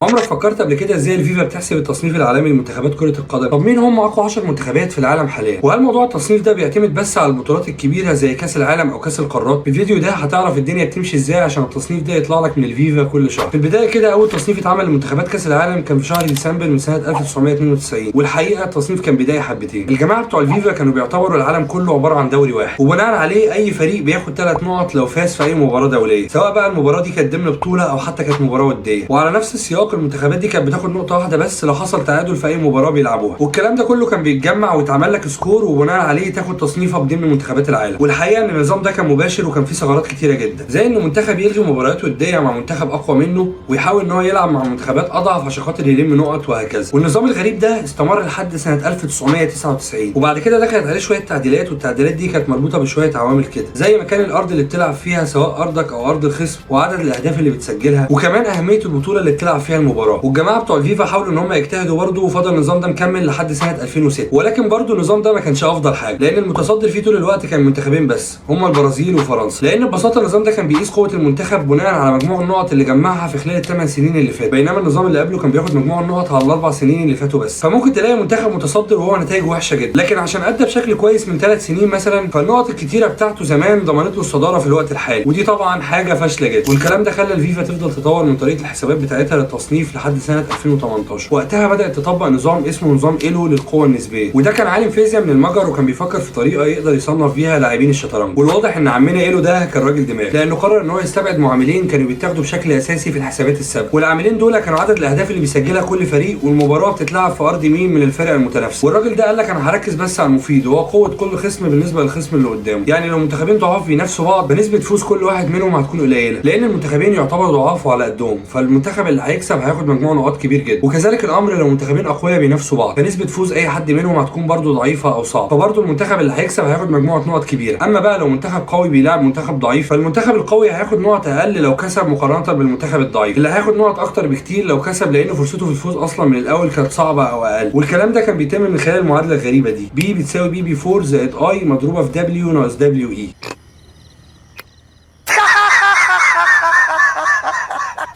عمرك فكرت قبل كده ازاي الفيفا بتحسب التصنيف العالمي لمنتخبات كرة القدم؟ طب مين هم اقوى 10 منتخبات في العالم حاليا؟ وهل موضوع التصنيف ده بيعتمد بس على البطولات الكبيرة زي كأس العالم او كأس القارات؟ في الفيديو ده هتعرف الدنيا بتمشي ازاي عشان التصنيف ده يطلع لك من الفيفا كل شهر. في البداية كده اول تصنيف اتعمل لمنتخبات كأس العالم كان في شهر ديسمبر من سنة 1992، والحقيقة التصنيف كان بداية حبتين. الجماعة بتوع الفيفا كانوا بيعتبروا العالم كله عبارة عن دوري واحد، وبناء عليه اي فريق بياخد 3 نقط لو فاز في اي مباراة دولية، سواء بقى المباراة دي كانت ضمن بطولة او حتى كانت مباراة ودية. وعلى نفس السياق المنتخبات دي كانت بتاخد نقطة واحدة بس لو حصل تعادل في أي مباراة بيلعبوها، والكلام ده كله كان بيتجمع ويتعمل لك score وبناء عليه تاخد تصنيفك ضمن منتخبات العالم. والحقيقة إن النظام ده كان مباشر وكان فيه ثغرات كتيرة جدا، زي إن منتخب يلغي مباريات ودية مع منتخب أقوى منه ويحاول إن هو يلعب مع منتخبات أضعف عشان خاطر يلم نقط وهكذا. والنظام الغريب ده استمر لحد سنة 1999، وبعد كده دخلت عليه شوية تعديلات، والتعديلات دي كانت مربوطة بشوية عوامل كده، زي مكان الأرض اللي بتلعب فيها سواء أرضك أو أرض الخصم، وعدد الأهداف اللي بتسجلها، وكمان أهمية البطولة اللي بتلعب فيها المباراة. والجماعة بتوع الفيفا حاولوا ان هم يجتهدوا برضه، وفضل النظام ده مكمل لحد سنة 2006، ولكن برضه النظام ده ما كانش افضل حاجة، لان المتصدر فيه طول الوقت كان منتخبين بس هم البرازيل وفرنسا، لان ببساطة النظام ده كان بيقيس قوة المنتخب بناء على مجموع النقط اللي جمعها في خلال ال8 سنين اللي فاتوا، بينما النظام اللي قبله كان بياخد مجموع النقط على ال4 سنين اللي فاتوا بس. فممكن تلاقي منتخب متصدر وهو نتائجه وحشة جدا، لكن عشان ادى بشكل كويس من 3 سنين مثلا، فالنقط الكتيرة بتاعته زمان ضمنت له الصدارة في الوقت الحالي، ودي طبعا حاجة فاشلة جدا. والكلام ده خلى الفيفا تفضل تطور من طريقه الحسابات بتاعتها للتصنيف لحد سنة 2018. وقتها بدات تطبق نظام اسمه نظام ايلو للقوة النسبية، وده كان عالم فيزياء من المجر وكان بيفكر في طريقه يقدر يصنف بيها لاعبين الشطرنج. والواضح ان عمنا ايلو ده كان راجل دماغ، لانه قرر ان هو يستبعد معاملين كانوا بيتاخدوا بشكل اساسي في الحسابات السابقة، والعاملين دول كانوا عدد الاهداف اللي بيسجلها كل فريق والمباراة بتتلعب في ارض مين من الفرق المتنافسه. والراجل ده قال لك انا هركز بس على المفيد، وهو قوة كل خصم بالنسبة للخصم اللي قدامه. يعني لو منتخبين ضعاف بينافسوا بعض، بنسبة فوز كل واحد منهم هتكون قليله، لان المنتخبين يعتبروا ضعاف وعلى قدهم، فالمنتخب اللي هيكسب هياخد مجموع نقاط كبير جدا. وكذلك الامر لو منتخبين اقوياء بينافسوا بعض، فنسبة فوز اي حد منهم هتكون برده ضعيفة او صعبة، فبرده المنتخب اللي هيكسب هياخد مجموعة نقط كبيرة. اما بقى لو منتخب قوي بيلعب منتخب ضعيف، فالمنتخب القوي هياخد نقط اقل لو كسب مقارنة بالمنتخب الضعيف اللي هياخد نقط اكتر بكتير لو كسب، لان فرصته في الفوز اصلا من الاول كانت صعبة او اقل. والكلام ده كان بيتم من خلال المعادلة الغريبة دي: P بتساوي PP 4 زائد I مضروبة في W ناقص WE.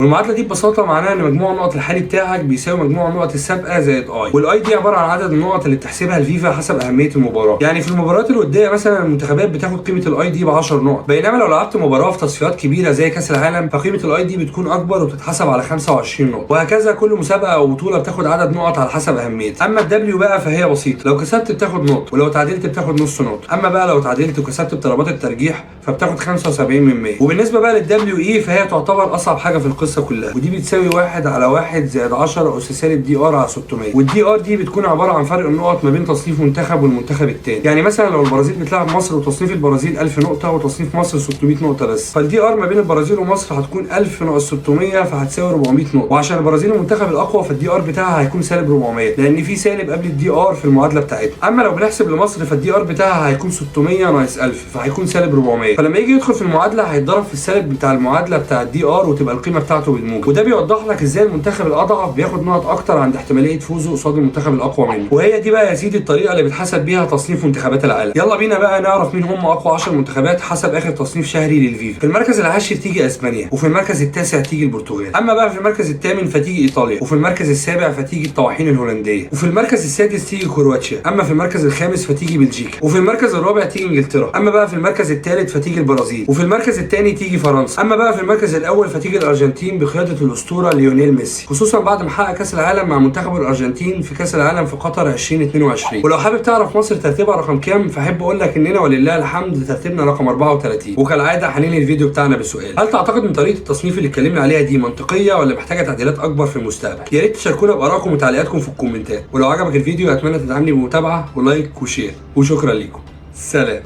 والمعادله دي ببساطة معناها ان مجموع النقط الحالي بتاعك بيساوي مجموع النقط السابقة زائد I، وال I دي عبارة عن عدد النقط اللي بتحسبها الفيفا حسب اهمية المباراة. يعني في المباريات الودية مثلا المنتخبات بتاخد قيمة ال I دي ب 10 نقط، بينما لو لعبت مباراة في تصفيات كبيرة زي كاس العالم فقيمه ال I دي بتكون اكبر وبتتحسب على 25 نقطة، وهكذا كل مسابقة او بطوله بتاخد عدد نقط على حسب اهميتها. اما ال W بقى فهي بسيطة، لو كسبت بتاخد نقطة ولو تعادلت بتاخد نص نقطة، اما بقى لو تعادلت وكسبت بضربات الترجيح فبتاخد 75 من 100. وبالنسبة بقى لل WE فهي تعتبر اصعب حاجة في القصة كلها، ودي بتساوي 1 على 1 زائد 10 اس سالب DR على 600، وال DR دي بتكون عبارة عن فرق النقط ما بين تصنيف منتخب والمنتخب الثاني. يعني مثلا لو البرازيل بتلعب مصر وتصنيف البرازيل 1000 نقطة وتصنيف مصر 600 نقطة بس، فال DR ما بين البرازيل ومصر هتكون 1000 ناقص 600 فهتساوي 400 نقطة. وعشان البرازيل المنتخب الاقوى فال DR بتاعها هيكون سالب 400، لان في سالب قبل ال DR في المعادلة بتاعتها. اما لو بنحسب لمصر فال DR بتاعها هيكون 600 ناقص 1000 فهيكون سالب 400، فلما يجي يدخل في المعادلة هيتضرب في السالب بتاع المعادلة بتاع ال DR وتبقى القيمة بتاعته بالموجب. وده بيوضح لك ازاي المنتخب الاضعف بياخد نقط اكتر عند احتمالية فوزه قصاد المنتخب الاقوى منه. وهي دي بقى يا سيدي الطريقة اللي بتحسب بيها تصنيف منتخبات العالم. يلا بينا بقى نعرف مين هم اقوى 10 منتخبات حسب اخر تصنيف شهري للفيفا. في المركز العاشر تيجي اسبانيا، وفي المركز التاسع تيجي البرتغال، اما بقى في المركز الثامن فتيجي ايطاليا، وفي المركز السابع فتيجي الطواحين الهولندية، وفي المركز السادس تيجي كرواتيا، اما في المركز الخامس فتيجي بلجيكا، وفي المركز الرابع تيجي انجلترا، اما بقى في المركز الثالث فتيجي البرازيل، وفي المركز الثاني تيجي فرنسا، اما بقى في المركز الاول فتيجي الارجنتين بقيادة الاسطورة ليونيل ميسي، خصوصا بعد ما حقق كاس العالم مع منتخب الارجنتين في كاس العالم في قطر 2022. ولو حابب تعرف مصر ترتيبها رقم كام فاحب اقول لك اننا ولله الحمد ترتيبنا رقم 34. وكالعادة هننهي الفيديو بتاعنا بسؤال: هل تعتقد ان طريقه التصنيف اللي اتكلمنا عليها دي منطقية ولا محتاجه تعديلات اكبر في المستقبل؟ يا ريت تشاركونا بارائكم وتعليقاتكم في الكومنتات، ولو عجبك الفيديو اتمنى تدعمني بمتابعة و like و share، وشكرا لكم. سلام.